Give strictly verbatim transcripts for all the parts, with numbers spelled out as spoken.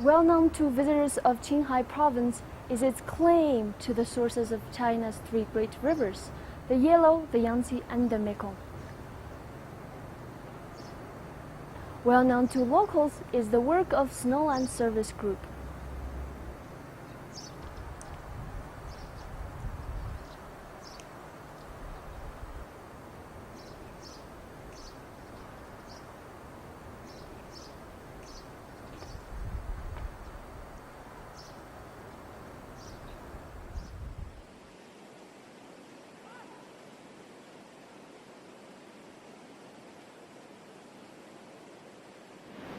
Well known to visitors of Qinghai province is its claim to the sources of China's three great rivers, the Yellow, the Yangtze, and the Mekong. Well known to locals is the work of Snowland Service Group.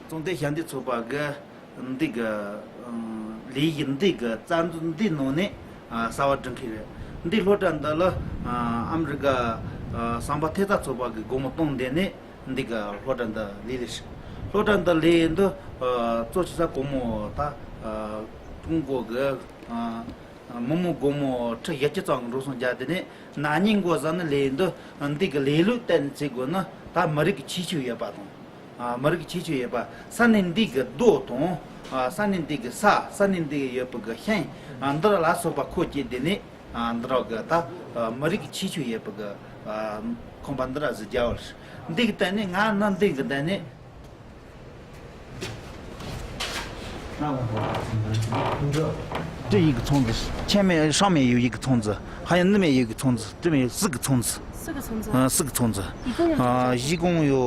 གཙང་སྡེ་ཞབས་འདེགས་ཚོགས་པ་གི་འདི་གི་ལས་གཞི་འདི་གི་རྩ་འཛུགས་འདི་ནང་ནས་གསར་བ་སྒྲུབ་མཁན་རེད། འདི་སློབ་གྲྭ་འདི་ལ་ཨ་མི་རི་ཀ་ཟམ་པ་ཐེབས་རྩ་ཚོགས་པ་གི་སྒོ་མོ་བཏོན་བསྡད་ནས་འདི་གི་སློབ་གྲྭ་འདི་ལས་ལས་ཤིག་སློབ་གྲྭ་འདི་ལས་འདི་གཙོ་ཆེ་ས་གོང་མོ་ད་ཀྲུང་གོ་གི་མི་མང་སྒོར་མོ་ཁྲི་བཞི་བཅུ་ཙམ་འགྲོ་སོང་བརྒྱབ། དེ་ནས་ན་ནིང་འགོ་བཟུང་ནས་ལས་འདི་འདི་གི་ལས་ལུགས་གཏན་ནས་བྱེད་དགོས་ན་ད་མི་རིགས་ཀྱི་ཁྱད་ཆོས་ཡོད་པ་དང་། ཨ་མི་རིགས་ཀྱི་ཁྱད་ཆོས་ཡོད་པ་ས་གནས་འདི་གི་རྡོ་དང་། ཨ་ས་གནས་འདི་གི་ས་ས་གནས་འདི་གི་ཡོད་པའི་གི་ཤིང་། ཨ་འདི་ར་ལ་སོགས་པ་ཁོ་སྐྱེས་དེ་ནས་ཨ་འདི་ར་གི་ད་ཨ་མི་རིགས་ཀྱི་ཁྱད་ཆོས་ཡོད་པའི་གི་ཨ་ཁང་པ་འདི་ར་ཟིག་རྒྱབ་པ་རེད། འདི་གི་སྟེང་ནས་ང་ནི་འདི་གི་སྟེང་ནས། ཏྲི་ཡིག་གི་ཚོང་རྫི། ཆེན་མེ་ཧྲང་མེ་ཡོ་ཡིག་གི་ཚོང་རྫི། ཧ་ཡང་ནི་མེ་ཡོ་གི་ཚོང་རྫི། ཏྲི་མེ་སི་གི་ཚོང་རྫི། སི་གི་ཚོང་རྫི། ཨ་སི་གི་ཚོང་རྫི། ཨ་གཞི་གོང་ཡོ་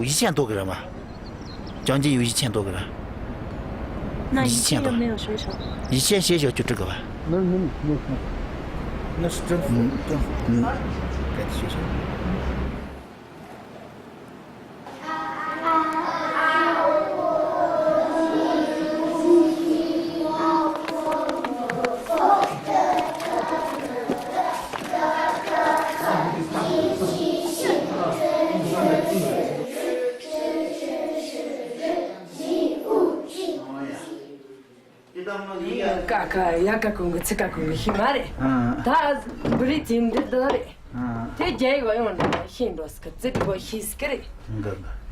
ཡི་ཆེན་ཏོ་གི་ར་མ། ཅང་ཅི་ཡོ་ཡི་ཆེན་ཏོ་གི་ར། ཡི་ཆེན་ཏོ། ཡི་ཆེན་ཤེས་ཞོ་ཅུ་ཏྲི་གི་བ། ཀ་ཁ་ཡ་ཀ་ཀུང་གི་ཚི་ཀ་ཀུང་གི་ཤི་མ་རེད། ད་བུ་རི་ཅིན་འདི་འདི་རེད། དེ་རྒྱ་ཡིག་བ་ཡོང་ནས་ཤིང་འགྲོ་སི་ཀ་ཙི་ཏི་གོ་ཤི་སི་ཀ་རེད།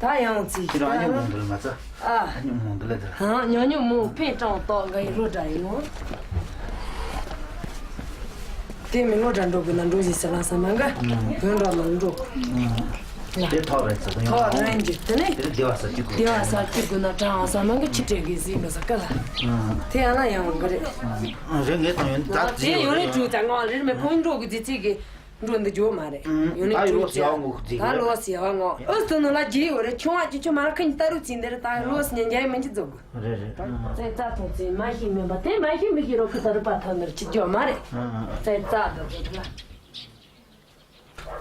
ད་ཡང་ཙི་ཤི་ད་ཡང་མོང་འདི་ལ་མ་ཚ། ཨ་ཉོ་མོང་འདི་ལ་དེ། ཧང་ཉོ་ཉོ་མོང་ཕིན་ཀྲང་ཏོག་འགའ་ཡི་ལོ་འདྲ་ཡིན་ནོ། དེ་མི་ལོ་འདྲ་འགྲོ་དགོས་ན་འགྲོ་ཞིག་ཟེར་ལ་ས་མ་འགའ་བོན་འདྲ་ལ་འགྲོ། དེ་ཐོག་རེད་ཚ་ཐོག་ཡོང་རེད་འགྱུར་དེ་ནས་དེ་བདེ་བ་ས་གཅིག་དགོས། བདེ་བ་ས་གཅིག་དགོས་ན་གྲང་ས་མ་འགའ་ཁྱི་སྤྲད་དགོས་ཟིག་མི་ས་ཀ་ལ། དེ་ཡང་ན་ཡང་འགའ་རེད། རེད་ངས་དང་ཡོན་ད་དེ་ཡོད་རེད་འགྲོ་ད་ངང་ལེར་མི་ཕོན་འགྲོ་གི་ཟི་ཚིག་གི་འགྲོ་འདི་འཇོག་མ་རེད། ཡོད་ནི་ད་ཡོད་ལོ་སི་ཡ་ངོ་ཟིག་ད་ལོ་སི་ཡ་ངོ་ཨོ་སི་ནོ་ལ་རྒྱུ་ཡོད་རེད། ཆུང་བ་ཅི་ཆུ་མ་ར་ཁ་ཉི་ད་རུ་ཚིག་འདི་རེད། ད་ལོ་སི་ཉན་རྒྱ་ཡི་མི་འཇི་འཛུག་གི་རེད་རེད། ཙེ་ཙ་ཐོང་ཙེ་མ་ཤི་མིན་པ་དེ་མ་ཤི་མི་ཤི་རོ་ཁི་ད་རུ་པ་ཐོན་ནི་རེད། ཅི་འཇོག་མ་རེད། ཙེ་ཙ་འདུག་གི་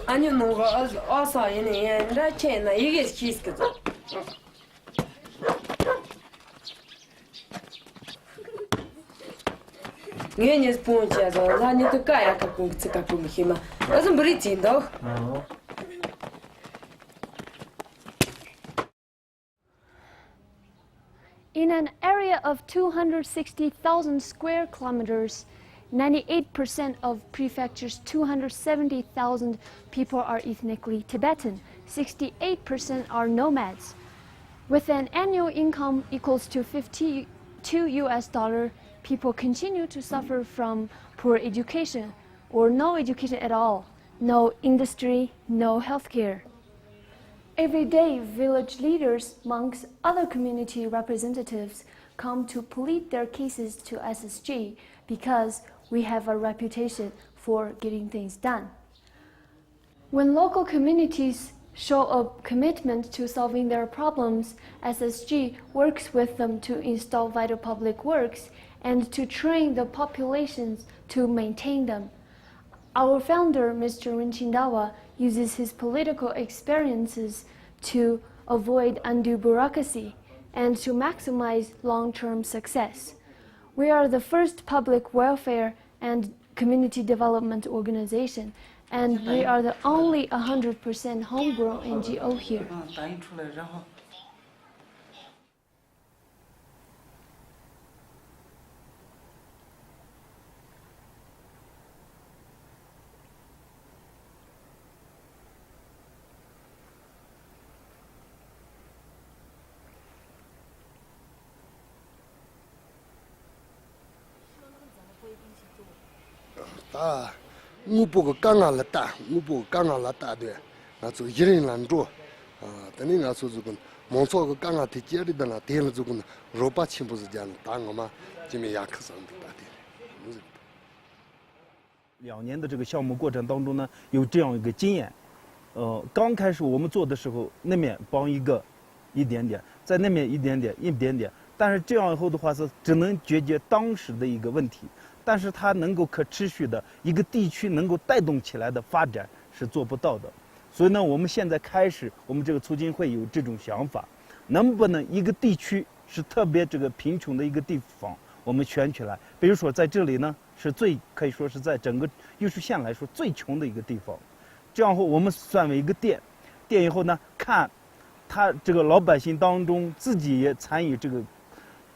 ཨ་ཉོ་ནོ་གི་ཨོ་སི་ཡིན་ནི་ཡིན་འདྲ་ཁྱེད་ན་ཡི་གེ་ཤིས་གི་ཙོ། ངས་ཉིས་སྤུན་བྱས་སོང་། ལྷ་ཉིད་དུ་ཀ་ཡ་ཀ་ཀུང་གི་ཚི་ཀ་ཀུང་གི་ཤི་མ་ཨ་ཟུམ་བུ་རི་ཅིན་འདུག In an area of two hundred sixty thousand square kilometers, ninety-eight percent of prefecture's two hundred seventy thousand people are ethnically Tibetan. Sixty-eight percent are nomads. With an annual income equals to fifty-two U S dollar, people continue to suffer from poor education or no education at all, no industry, no healthcare. Every day, village leaders, monks, other community representatives come to plead their cases to S S G because we have a reputation for getting things done. When local communities show a commitment to solving their problems, S S G works with them to install vital public works and to train the populations to maintain them. Our founder, Mister Rinchen Dawa, uses his political experiences to avoid undue bureaucracy and to maximize long-term success. We are the first public welfare and community development organization, and we are the only one hundred percent homegrown N G O here. ཨ། དངོས་པོ་གི་དཀའ་ངལ་ལ་ལྟ། དངོས་པོ་གི་དཀའ་ངལ་ལ་ལྟ་དུས་ང་ཚོ་གཞི་རིམ་ལ་འགྲོ། ཨ། དེ་ནས་ང་ཚོ་ཟུག་གི་མང་ཚོགས་ཀྱི་དཀའ་ངལ་དེ་ཅི་རིགས་དང་ན་དེ་ལ་ཟུག་གི་རོགས་པ་ཆེན་པོ་ཟིག་རྒྱག་ན་ད་ངོ་མ་ཅི་མི་ཡག་གི་བསམ་འདུག་ད་དེ། 两年的这个项目过程当中呢，有这样一个经验，呃，刚开始我们做的时候，那面帮一个一点点，在那面一点点，一点点，但是这样以后的话是只能解决当时的一个问题，但是它能够可持续的一个地区能够带动起来的发展是做不到的。所以呢，我们现在开始，我们这个促进会有这种想法，能不能一个地区是特别这个贫穷的一个地方，我们选起来，比如说在这里呢， 是最，可以说是在整个玉树县来说最穷的一个地方。这样后我们算为一个店，店以后呢，看他这个老百姓当中自己也参与这个，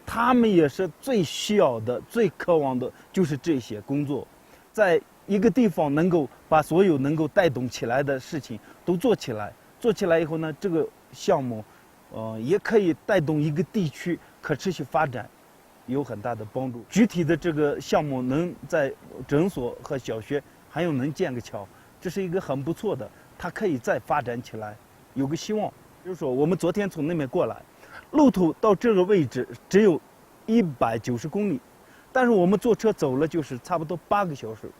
他们也是最需要的、最渴望的就是这些工作。在一个地方能够把所有能够带动起来的事情都做起来，做起来以后呢，这个项目，呃，也可以带动一个地区可持续发展。 有很大的帮助。具体的这个项目能在诊所和小学还有能建个桥，这是一个很不错的，它可以再发展起来，有个希望。就是说，我们昨天从那边过来，路途到这个位置只有一百九十公里，但是我们坐车走了就是差不多八个小时，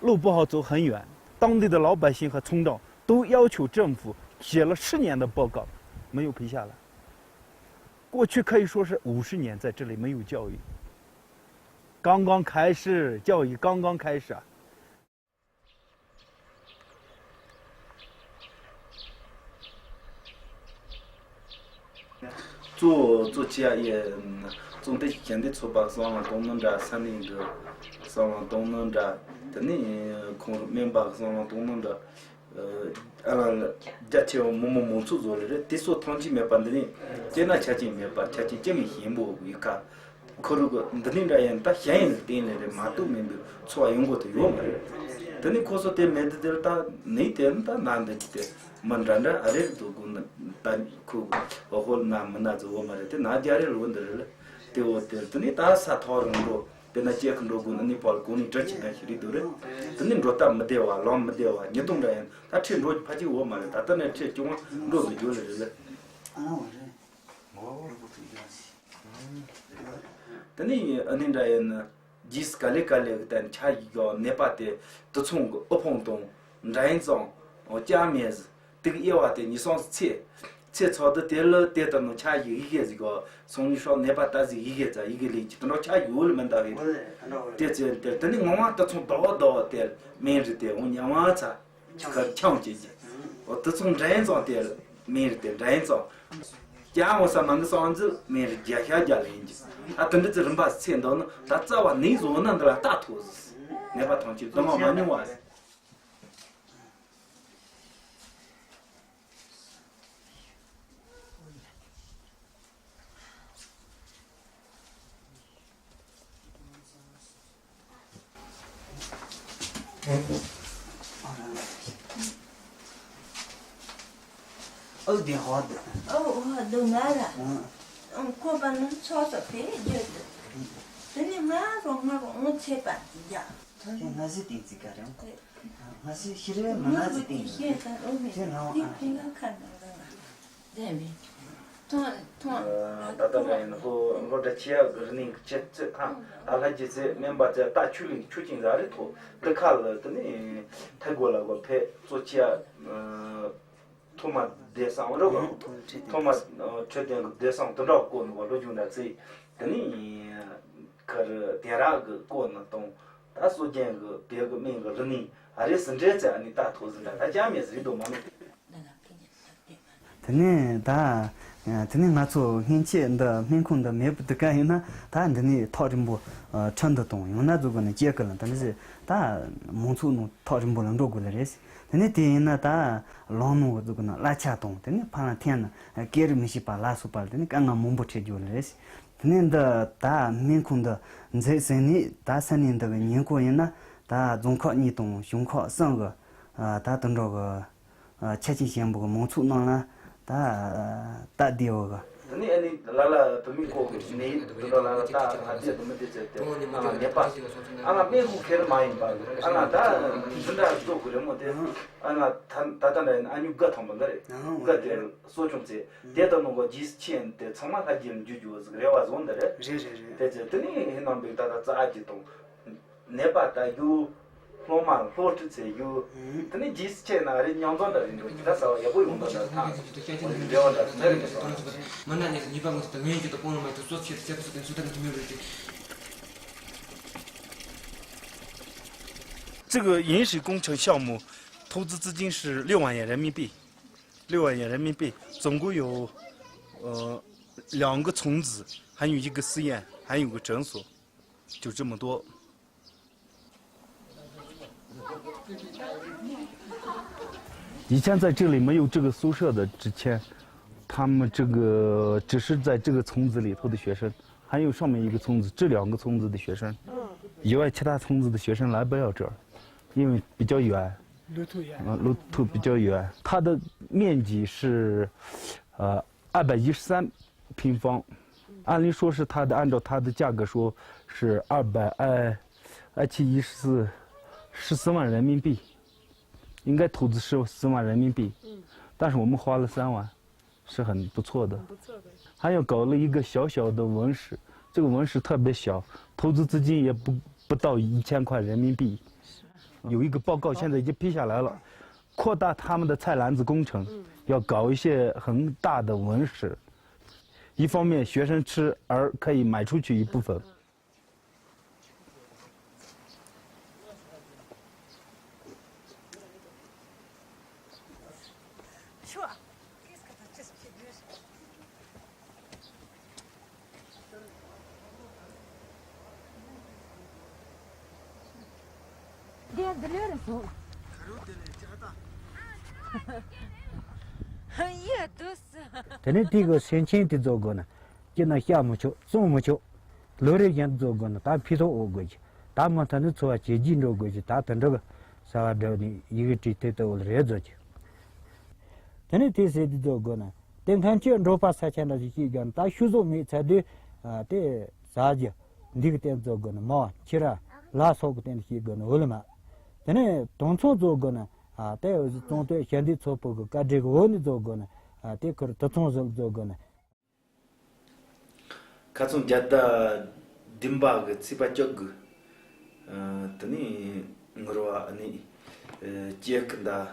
路不好走，很远。当地的老百姓和村长都要求政府写了十年的报告，没有批下来。 过去可以说是五十年在这里没有教育，刚刚开始，教育刚刚开始啊。 གཙོ་གཙོ་ཆེ་ཡ་ཡི་གཙོ་འདི་གཞན་སྡེ་ཚོགས་པ་གསང་བ་གཏོང་ནི་འདྲ། ས་གནས་ཀྱི་གསང་བ་གཏོང་ནི་འདྲ། དེ་ནས་ཁོང་སྨན་པ་གི་གསང་བ་གཏོང་ནི་འདྲ། ཨ་ལ་ལ་རྒྱ་ཆེ་བ་མི་མང་མང་ཚོགས་བཟོ་ལེ་རེད། དེ་སོགས་ཐང་ཅིག་མེད་པ་འདི་ནས་སྐྱེ་ན་ཆ་རྐྱེན་མེད་པ་ཆ་རྐྱེན་སྐྱེ་མི་ཞན་པོ་ཡི་ཁ་ཁོ་རུ་གི་འདི་ནས་འདྲ་ཡིན་ད་ཞན་ཡིན་ལ་བརྟེན་ལེ་རེད། མ་གཏོགས་མིན་པའི་འཚོ་བ་ཡོང་གོ་དུ་ཡོད་མ་རེད། དེ་ནས་ཁོ་ཚོ་དེ་མེད་དུ་དེ་ལ་ད་ནི་དེ་ནི་ད་ན་འདི་ཅི་དེ་མི་འདྲ་འདྲ་ཨ་རེ་རེད་དུ་དགོས་ནི་ད་ཁོ་གི་འོ་ཧོལ་ན་མི་ན་ཚོ་འོ་མ་རེད། དེ་ན་རྒྱ་རེད་ལོ་འདི་རེད་ལ་དེ་འོ་དེ་དེ་ནས་ད་ས་ཐོག་རང་འགྲོ། དེ་ན་སྐྱེ་གི་འགྲོ་དགོས་ན་ནི་ཕར་གོང་ནས་གྲ་ཅིག་ན་ཞིག་རེད་དོ་རེད། དེ་ནི་འགྲོ་སྟབས་མི་བདེ་བ་ལམ་མི་བདེ་བ་ཉི་སྟོང་འདྲ་ཡིན། ད་ཁྲིད་འགྲོ་ཕ་གཅིག་འོ་མ་རེད། ད་ལྟ་ནས་ཁྲིད་སྐྱོང་བ་འགྲོ་དུ་རྒྱུ་ལ་རེད་ལ། དེ་ནི་ཨ་ནི་འདྲ་ཡིན་ན་རྗེས་ག་ལེ་ག་ལེ་གི་དན་ཆ་ཡི་གོ་ནད་པ་དེ་དུད་ཚང་གི་དབུལ་ཕོངས་དང་འདྲ་ཡིན་ཙང་ཅང་མེད་ཟི། དེ་གི་དབྱེ་བ་དེ་ཉི་སང་ཚེ། ཚེ་ཚོགས་དུ་དེ་ལ་དེ་ལྟར་ནང་ཆ་ཞིག་ཡི་གེ་ཟིག་གོ་སང་ཉིན་ཤོག་ནད་པ་ལྟ་ཟིག་ཡི་གེ་ཙ་ཡི་གེ་ལས་ཀྱི་དུ་འགྲོ་ཆ་ཞིག་འོ་ལ་མི་འདའ་བའི། དེ་ཚེ་དེ་དེ་ནི་ངོ་མ་དུད་ཚང་ཟླ་བ་ཟླ་བ་དེ་མིན་རེད། དེ་འོ་ཉམ་ཚ་ཁར་ཆང་བྱེད་ཀྱི། འོ་དུད་ཚང་འདྲ་ཡིན་ཙང་དེ་མིན་རེད། དེ་འདྲ་ཡིན་ཙང་ཀྱང་འོ་ས་མ་ནི་སང་འཛུལ་མིན་རེད། རྒྱ་ཤ་རྒྱ་ལ་ཡིན་གྱི། ཨ་དུ་འདྲི་ཚེ་རིམ་པ་ཚེ་འདོན་ནི་ད་རྩ་བ་ནི་བཟོ་ན་འདི་ལ་ལྟ་ཐུབ་ཟི། ནད་པ་ཐང་ཆེ་དུ་མ་མ་མྱོང་བ་ཟི། ཨོ་དེ་ཧོ་དེ། ཨོ་ཧོ་དེ་ང་ལ། ཨང་ཁོ་པ་ནི་ཚོགས་སུ་དེ་རྒྱུ་དེ། དེ་ནི་ང་རོ་ང་རོ་ངོ་ཚེ་པ་དེ་ཡ། དེ་ང་ཟི་ཏིང་ཙི་ག་རེ། ང་ཟི་ཤི་རེ་མ་ང་ཟི་ཏིང་ཙི། དེ་ང་ཨ། དེ་ང་ཁ་ནང་ལ་ང་། དེ་མིན། ཐོང་ཐོང་། ད་ལྟ་འདྲ་ཡིན་ཧོ་སློབ་གྲྭ་ཆེ་ཡག་གི་རི་ནིང་གི་ཆེ་ཚོད་ཐང་ཨ་ལྷ་རྒྱལ་ཚེ་སྨན་པ་ཚེ་རྟ་ཆུ་ལིང་ཆུ་ཅིང་ཟ་རེ་ཐོ་འདི་ཁ་ལ་དེ་ནི་ཐེ་གོ་ལ་གོ་ཕེ་གཙོ་ཆེ་ཡག་ཐོ་མ་བདེ་སང་འོ་རོ་གོ་ཐོ་མ་ཁྲོད་ལྡན་གི་བདེ་སང་དུ་འདྲ་གོ་ནི་གོ་ལོ་ཆུང་འདྲ་ཚེ་དེ་ནི་ཁར་དེ་རག་གི་གོ་ནི་དང་ད་སོ་རྒྱན་གི་བེ་གི་སྨན་གི་རི་ནིང་ཨ་རེ་སི་འདྲེ་ཚེ་ཨ་ནི་ད་ཐོ་ཟི་འདྲ་ད་ཅང་མེད་ཟི་རི་དོ་མ་ནི། དེ་ནས་ད། དེ་ནས་ང་ཚོ་སྔན་ཆད་འདི་སྨན་ཁང་འདི་མེད་པ་དུ་ག་ཡིན་ན་ད་འདི་ནས་ཐག་རིང་པོ་ཁྲིད་འདི་དང་ཡང་ན་འཛུགས་དགོས་ན་སྐྱེལ་གི་ལ་འདི་ནས་ད་མང་ཚོགས་ནང་ཐག་རིང་པོ་ལ་འགྲོ་དགོས་ལ་རེད། དེ་ནས་དེ་ཡིན་ན་ད་ལམ་ནང་འཛུགས་དགོས་ན་གླ་ཆ་དང་དེ་ནས་ཕ་ལ་འཐེན་ན་སྐད་རིགས་མི་ཤེས་པ་ལ་སོགས་པ་དེ་ནས་དཀའ་ངལ་མང་པོ་འཕྲད་རྒྱུ་ལ་རེད། དེ་ནས་འདི་ད་སྨན་ཁང་འདི་མཛད་ཟིན་ནས་ད་ས་གནས་འདི་གི་ཉེ་འཁོར་ཡིན་ན་ད་རྫོང་ཁག་གཉིས་དང་གཞུང་ཁག་གསུམ་གི་ད་དུད་འགྲོ་གི་ཆ་རྐྱེན་ཞན་པོ་གི་མང་ཚོགས་རྣམས་ལ་ད་སྟབས་བདེ་བོ་གི་ དེ་ནས་ཨ་ནི་ལ་ལ་བུད་མེད་སྐོར་གྱི་ནད་དེ་འདྲ་ལ་ལ་ད་ཧ་དེ་དུ་མི་དེ་ཚེ་དེ་ཨ་ང་ནད་པ་ཨ་ང་སྨན་ཁུག་ཁེར་མ་ཡིན་པ་ཨ་ང་ད་འཛིན་གྲྭ་གཙོ་གི་རེད་མོ་དེ་ཨ་ང་ད་ད་ལྟ་འདྲ་ཡིན་ཨ་ཉུ་དགའ་ཐང་པ་འགའ་རེད། དགའ་དེ་གསོ་སྐྱོང་ཚེ་དེ་ལྟ་ནོ་གོ་རྗེས་ཕྱིན་དེ་ཚང་མ་ལྷ་རྒྱལ་འཇུ་རྒྱུ་ཟིག་རེ་བ་བཟོ་འདི་རེད། རེད་རེད་རེད། དེ་ཚེ་དེ་ནས་ཧི་ནང་པའི་ད་ད་རྩ་ཨ་ཅི་དང་། ནད་པ་ལྟ་རྒྱུ། སློབ་མ་སློབ་ཁྲིད་བྱེད་རྒྱུ། དེ་ནས་རྗེས་སུ་ཆེ་ན་རེ་མཉམ་འཛོམས་འདྲ་རེ་འགྲོ་ཇི་ལྟར་བྱ་བ་ཡག་པོ་ཡོང་འདུག་འདྲ་ཐང་འོ་ནི་འབྲེལ་བ་འདྲ་ཟེར་གི་འདུག་མི་སྣ་གཉིས་སུ་ནུས་པ་མངོན་གསལ་དང་ངེས་ཀྱི་དོ་དགོང་ལ་མ་ཐུག་སོ་ཆེ་ཆེ་སོ་དེ་སུ་དང་གི་མི་རེད་ཅིག 这个饮水工程项目投资资金是六万元人民币，六万元人民币，总共有呃两个村子，还有一个寺院，还有个诊所，就这么多。 以前在这里没有这个宿舍的之前，他们这个只是在这个村子里头的学生，还有上面一个村子，这两个村子的学生，以外其他村子的学生来不了这儿，因为比较远，路途远。嗯，路途比较远。它的面积是，呃，二百一十三平方，按理说是它的，按照它的价格说是二百，哎，二七一十四，十四万人民币，应该投资十四万人民币，嗯，但是我们花了三万，是很不错的。很不错的。还有搞了一个小小的温室，这个温室特别小，投资资金也不，不到一千块人民币。有一个报告现在已经批下来了，扩大他们的菜篮子工程，要搞一些很大的温室，一方面学生吃，而可以卖出去一部分。 དེ་ནས་དེ་གི་སེམས་ཅན་དེ་རྫོགས་དགོས་ན། སྐྱིད་ན་བཤའ་མི་ཆོག་བཙོང་མི་ཆོག་ལོ་རེ་བཞིན་རྫོགས་དགོས་ན་ད་ཕི་ཐོག་འོག་དགོས་ཀྱི། ད་མུ་མཐུད་ནས་འཚོ་བ་བྱེད་རྒྱུ་འགྲོ་དགོས་ཀྱི། ད་དེ་འདྲ་གི་ས་བ་འགྲོ་ནས་ཡི་གེ་བྲིས་དེ་ལྟ་བུ་རེད་རྫོགས་ཀྱི། དེ་ནས་དེ་ཟེར་དུས་རྫོགས་དགོས་ན་དེ་སྔོན་ཆད་འབྲོག་པ་ས་ཆ་འདྲ་ཞིག་ཤེས་དགོས་ན་ད་ཤུ་གཟུགས་མེད་ཚར་དུས་དེ་ཟ་རྒྱུ་འདི་གི་སྟེང་རྫོགས་དགོས་ན་མ་ཁྱི་ར་ལ་སོགས་ཀྱི་སྟེང་ཤེས་དགོས་ན་འོ་ལ་མ། དེ་ནས་དུང་ཚོང་རྫོགས་དགོས་ན་དེ་འོ་ཟི་ཙོང་སྟོད་ཞལ་འདེབས་ཚོགས་པོ་གི་བཀའ་དྲིན་གི་འོ་ནི་རྫོགས་དགོས་ན་དེ་ཁུར་དུ་ཚོང་ཟིག་རྫོགས་དགོས་ན། ཁ་སང་རྒྱལ་ཟླ་བདུན་པ་གི་ཚེས་པ་བཅུ་དགུ། ཨ་དེ་ནས་ངུར་བ་ནི་ཨ་སྐྱེ་ཁི་འདའ་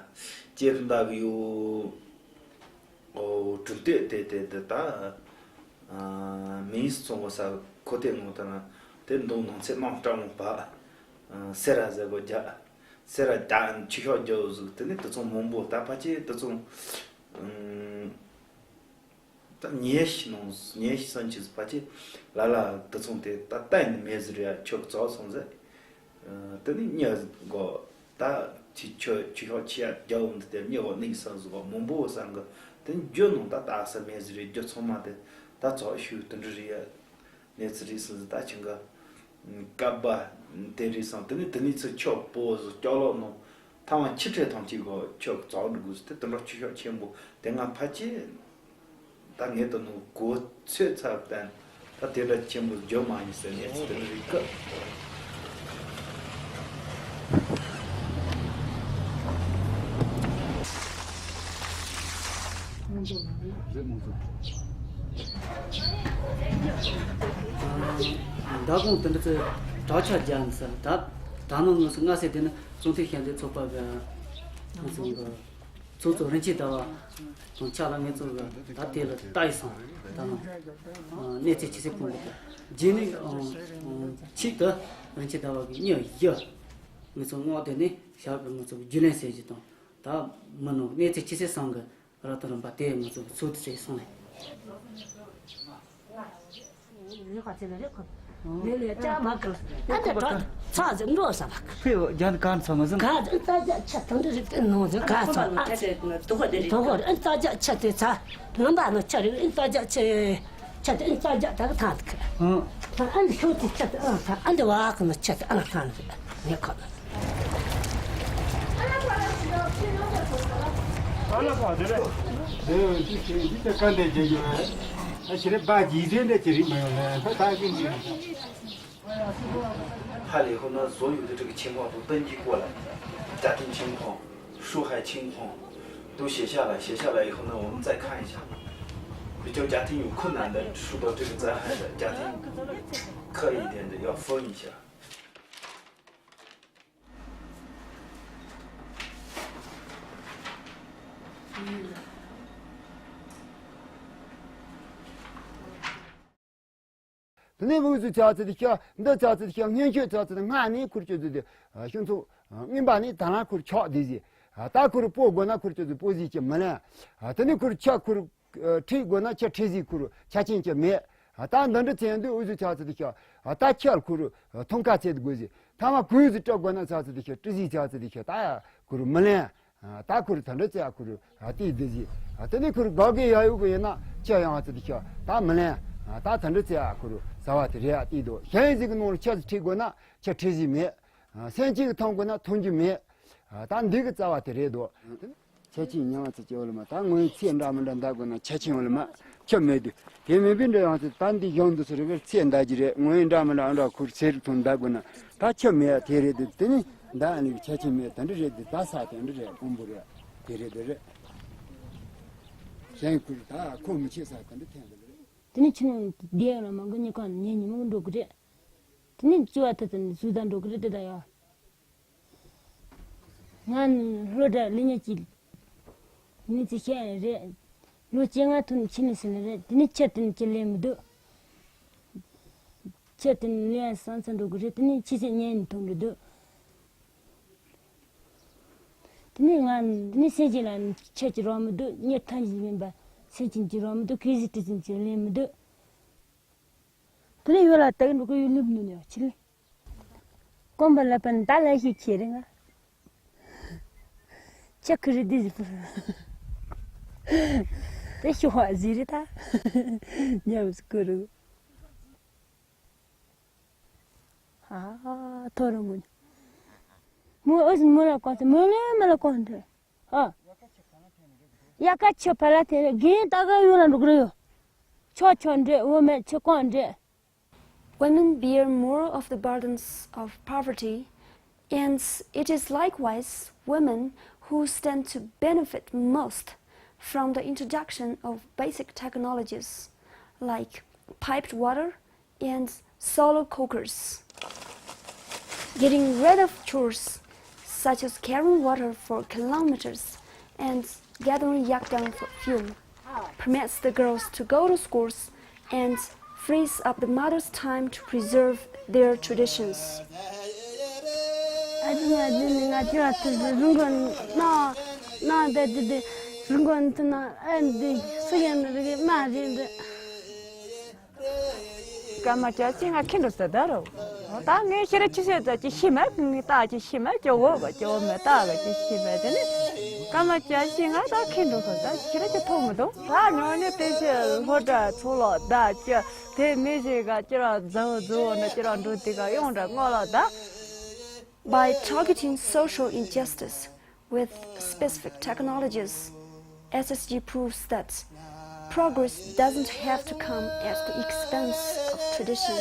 སྐྱེ་ཁི་འདའ་གི་ཡོད། ཨོ་གྲུབ་སྟེ་དེ་དེ་དེ་ད་ཨ་མིས་ཚོང་གོ་ས་ཁོ་དེ་ངོ་ད་ན་དེ་མདོང་ནང་ཚེ་མང་སྤྲང་མོ་པ་ཨ་སེ་ར་ཟེར་གོ་རྒྱ་སེ་ར་རྒྱ་ཆུ་ཤོག་རྒྱ་བོ་ཟིག་དེ་ནས་དེ་ཚོང་མང་པོ་ད་ཕ་ཆེ་དེ་ཚོང་ཨ། ད་ཉེ་ཞིག་ནང་ཉེ་ཞིག་སང་ཆུ་ཕ་ཆེ་ལ་ལ་དུ་ཚོང་དེ་ད་ལྟ་ཡིན་མེད་ཟེར་ཡ་ཆོག་རྫོགས་སོང་ཟེར། ཨ་དེ་ནི་ཉེ་གོ་ད་ཆི་ཆོ་ཆི་ཤོག་ཆི་ཡ་རྒྱ་བོ་འདི་དེ་ཉེ་གོ་ནིག་སང་ཟེར་གོ་མང་པོ་སང་གི་དེ་རྒྱུ་ནང་ད་ད་ས་མེད་ཟེར་རྒྱུ་ཚང་མ་དེ་ད་རྫོགས་ཤུ་དུ་འདྲི་རེ་ཡ། གནས་ཚུལ་རེད་ཟེར་ཟེར་ད་ཆུང་ག་སྐབས་དེ་རེད་སོང་དེ་ནི་དེ་ནི་ཚུར་ཆོག་པོ་ཟེར་སྐྱོ་ལོག་ནོ་ཐ་མ་ཆི་ཁྲེ་ཐང་ཆི་གོ་ཆོག་རྫོགས་འགྲོ་དགོས་ཟེར་དེ་དེ་འདྲ་ཆུ་ཤོག་ཆེན་པོ་དེ་ང་ཕ་ཆེ་ད་ངས་དེ་ནོ་གོ་ཚོད་ཚར་བསྟན་ད་དེ་འདྲ་ཆེན་པོ་བརྗོད་མ་ཡིན་ཟེར་གནས་ཚུལ་དེ་ནི་རེད་ཀི། མདང་དགོང་དེ་འདྲ་ཚོ་དྲག་ཆར་རྒྱག་ནས་ཟེར་ད་ད་ནང་ངོས་སུ་སྔ་སེ་དེ་ནི་ཙོང་ཐུན་ཞལ་འདེབས་ཚོགས་པ་གི་ང་ཚོ་གི་ཚོགས་གཙོ་རིན་ཆེན་ཟླ་བ་དང་ཕྱག་ལ་ངེད་ཚོ་གི་ད་དེ་ལ་ལྟ་ཡི་སོང་ད་ནང་གནས་ཚུལ་ཇི་སྲིད་ཕུང་གི་རྗེས་ནས་ཆེད་དུ་རིན་ཆེན་ཟླ་བ་གི་མྱི་བཞི་ངེད་ཚོ་སྔོག་དེ་ནས་ཞག་གི་ང་ཚོ་རྒྱུས་ལེན་ཟེར་གྱི་དང་། ད་མི་ནོ་གནས་ཚུལ་ཅི་ཟེར་སང་གི་ར་ཏོ་རིམ་པ་དེ་ང་ཚོ་གི་ཚོད་དུ་བྱས་སོང་ནས། ལས་ལས་ཅག་མ་ཀི་ཨ་འདི་གྲོགས་ཚང་ཟིན་འགྲོ་ས་བ་ཀི། ཕེ་རྒྱ་ནི་གང་ཚང་མ་ཟིན། ག་ཨིན་ཙ་རྒྱ་ཆ་དང་འདི་རིགས་དེ་ནོ་ཟིན་ག་ཚང་ཨ། དོ་ཧོ་དེ་རིགས་དོ་ཧོ་ཨིན་ཙ་རྒྱ་ཆ་དེ་ཚ་ནམ་པ་ནོ་ཆ་རིགས་ཨིན་ཙ་རྒྱ་ཆ། ཆ་དེ་ཨིན་ཙ་རྒྱ་ད་གི་ཐང་དེ་ཁི། ཨ་འདི་ཤོ་དེ་ཆ་དེ་ཨང་ཐང་ཨ་འདི་བ་གི་ནོ་ཆ་དེ་ཨང་ཐང་དེ་ངས་ཁོ་ཨ་ལ་པ་དེ་རེད། དེ་འདི་དེ་ག་འདི་རྗེས་ཡོད་རེད། 那现在办几天的这里没有了，他他给你。 他以后呢，所有的这个情况都登记过来，家庭情况、受害情况都写下来，写下来以后呢，我们再看一下，比较家庭有困难的、受到这个灾害的家庭，刻意一点的要分一下。 དེ་ནས་དབུས་སུ་ཆགས་ཚུལ་དེ་ཤ། འདི་ཆགས་ཚུལ་དེ་ཤ། སྔོན་ཆད་ཆགས་ཚུལ་དེ་སྔ་ནས་ཁུར་ཆུ་ཚུལ་དེ། ཤིང་ཚོ་རྔོན་པ་ནས་ད་ལ་ཁུར་ཆགས་བསྡད་ཟིན། ད་ཁུར་སྤོ་དགོས་ན་ཁུར་ཆུ་ཚུལ་སྤོ་ཟིན་གྱི་མི་ལེན། དེ་ནས་ཁུར་ཆ་ཁུར་ཁྲིད་དགོས་ན་ཆ་ཁྲིད་ཟིན་ཁུར་ཆ་ཆེན་གྱི་མེད། ད་འདི་འདྲ་ཚན་དུས་དབུས་སུ་ཆགས་ཚུལ་དེ་ཤ། ད་ཁྱེད་ཁུར་ཐོང་ཁ་ཚད་དགོས་ཟིན། ཐ་མ་གུས་སུ་སྤྲད་དགོས་ན་ཆགས་ཚུལ་དེ་ཤ། སྤྲད་ཟིན་ཆགས་ཚུལ་དེ་ཤ། ད་ཡ་ཁུར་མི་ལེན། ད་ཁུར་ད་འདྲ་ཚེ་ཡ་ཁུར་ཨ་ཏི་དེ་ཟིན། དེ་ནས་ཁུར་དགའ་གི་ཡ་ཡོད་གི་ཡིན་ན་ཁྱེད་ཡང་ཨ་ཙི་དེ་ཤ་ད་མི་ལེན། ད་ད་འདྲ་ཚེ་ཡ་ཁུར་ཟ་བ་དེ་རེད་ཨ་ཏི་དོ། གཞན་ཟིག་གི་ནང་ལ་ཆ་ཁྲིད་དགོས་ན་ཆ་ཁྲིད་ཟིན་མེད། སེམས་ཅན་གི་ཐོང་དགོས་ན་ཐོང་རྒྱུ་མེད། ད་འདི་གི་རྩ་བ་དེ་རེད་དོ། ཆ་ཆེན་ཉང་ཚེ་ཅི་འོ་ལ་མ། ད་ངོས་ཚེ་འདྲ་མི་འདྲ་འདའ་དགོས་ན་ཆ་ཆེན་འོ་ལ་མ་ཆ་མེད་དུས། དེ་མེད་པའི་འདྲ་ཡང་ཚེ་ད་འདི་གཞུང་འདི་ཚོ་རེ་བར་ཚེ་འདའ་གི་རེད། ངོས་འདྲ་མི་འདྲ་འདྲ་ཁུར་ཚེ་རིག་ཐོང་འདའ་དགོས་ན་ད་ཆ་མེད་ཡ་དེ་རེད་དུས། དེ་ནི་འདའ་ཨ་ནི་ཆ་ཆེན་མེད་ད་འདྲ་རེད་དུས། ད་ས་དེ་འདྲ་རེད། དཀོན་པོ་རེད། དེ་རེད་དེ་རེད། གཞན་ཁུར་ད་ཁོ་མི་ཆེ་ས་དེ་འདྲ་འཐེན་དེ་རེད། དེ་ནི་ཆུ་ནང་བསྡད་ཡོད་ལ་མ་གི་ཉི་གང་ཉི་ཉི་མ་འགྲོ་གི་རེད། དེ་ནི་བཅུ་བ་ཐ་ཐ་ནི་ཟུར་དང་འགྲོ་གི་རེད་དེ་ད་ཡ། ང་ནི་སློབ་གྲྭ་ལི་ཉག་གཅིག་ནི་ཙི་ཤེས་རེད། ལོ་བཅོ་ལྔ་ཐོན་ཕྱི་ནས་ཟིན་ལེ་རེད། དེ་ནི་ཆ་དེ་ནི་ཅི་ལེན་མི་འདུག་ཆ་དེ་ནི་ལེན་སང་ཚ་འགྲོ་གི་རེད། དེ་ནི་ཕྱི་ཚེ་ཉན་ནི་ཐོན་གི་འདུག་དེ་ནི་ང་དེ་ནི་སེམས་ཅན་ལ་ཆ་ཅི་རོགས་མི་འདུག་གཉེར་ཐམས་ཅད་མིན་པ་སེམས་ཅན་ཅི་རོགས་མི་འདུག་གལ་སྲིད་དེ་ཙམ་ཅི་ལེན་མི་འདུག་དེ་ནི་ཡོད་ལ་ད་གི་འགྲོ་གི་ཡོད་ལུགས་ནུ་ནས་ཕྱི་ལེ། རྐང་པ་ལ་པན་ད་ལ་ཞིག་ཁྱེར་རེ་ང་། ཅག་གི་རི་དེ་ཟི་པུ། དེ་ཤོ་བ་ཟི་རི་ད། ཉམས་སུ་ཀུ་རུ། ཨ་ཐོ་རུ་མུ། མུ་ཨོ་ཟི་མུ་ལ་ཀོ་ཏེ་མུ་ལེ་མུ་ལ་ཀོ་ཏེ། ཨ། ཡ་ཀ་ཆོ་ཕ་ལ་ཐེ་རེ་གིན་ད་ག་ཡོ་ལ་འགྲོ་གི་རེ་ཡོ། ཆོ་ཆོ་འདྲེ་འོ་མེ་ཆོ་ཀོ་འདྲེ། Women bear more of the burdens of poverty, and it is likewise women who stand to benefit most from the introduction of basic technologies like piped water and solar cookers. Getting rid of chores such as carrying water for kilometers and gathering yakdang for fuel permits the girls to go to schools and frees up the mothers' time to preserve their traditions. ཨ་ཅེ་ང་ཅེ་ནི་ང་ཅེ་བ་ཐུག་ཟེར་རུང་གོ་ན་ན་དེ་དེ་དེ་རུང་གོ་ན་ཐུག་ན་ཨ་འདི་སུ་ཡང་ནི་རིག་མ་རེད་འདི། སྐར་མ་བཅུ་གཅིག་ང་ཁེངས་འགྲོ་ས་ད་རོ། ད་ངས་ཤེས་ར་ཅི་ཤེས་ད་ཅི་ཤེས་མ་ངས་ད་ཅི་ཤེས་མ་ཅི་འོ་བ་ཅི་འོ་མ་ད་ག་ཅི་ཤེས་མ་དེ་ནི་སྐར་མ་བཅུ་གཅིག་ང་ད་ཁེངས་འགྲོ་ས་ད་ཤེས་ར་ཅི་ཐོག་མི་འདུག་ད་ཉོ་ཉོ་དེ་ཤེས་སློབ་གྲྭ་ཚོགས་ལོ་ད་ཅི་དེ་མི་ཞིག་ག་ཅི་ར་རྫ་བོ་རྫུ་བོ་ན་ཅི་ར་འགྲོ་དེ་ག་ཡོང་འདྲ་ངོ་ལ་ད། By targeting social injustice with specific technologies, S S G proves that progress doesn't have to come at the expense of tradition.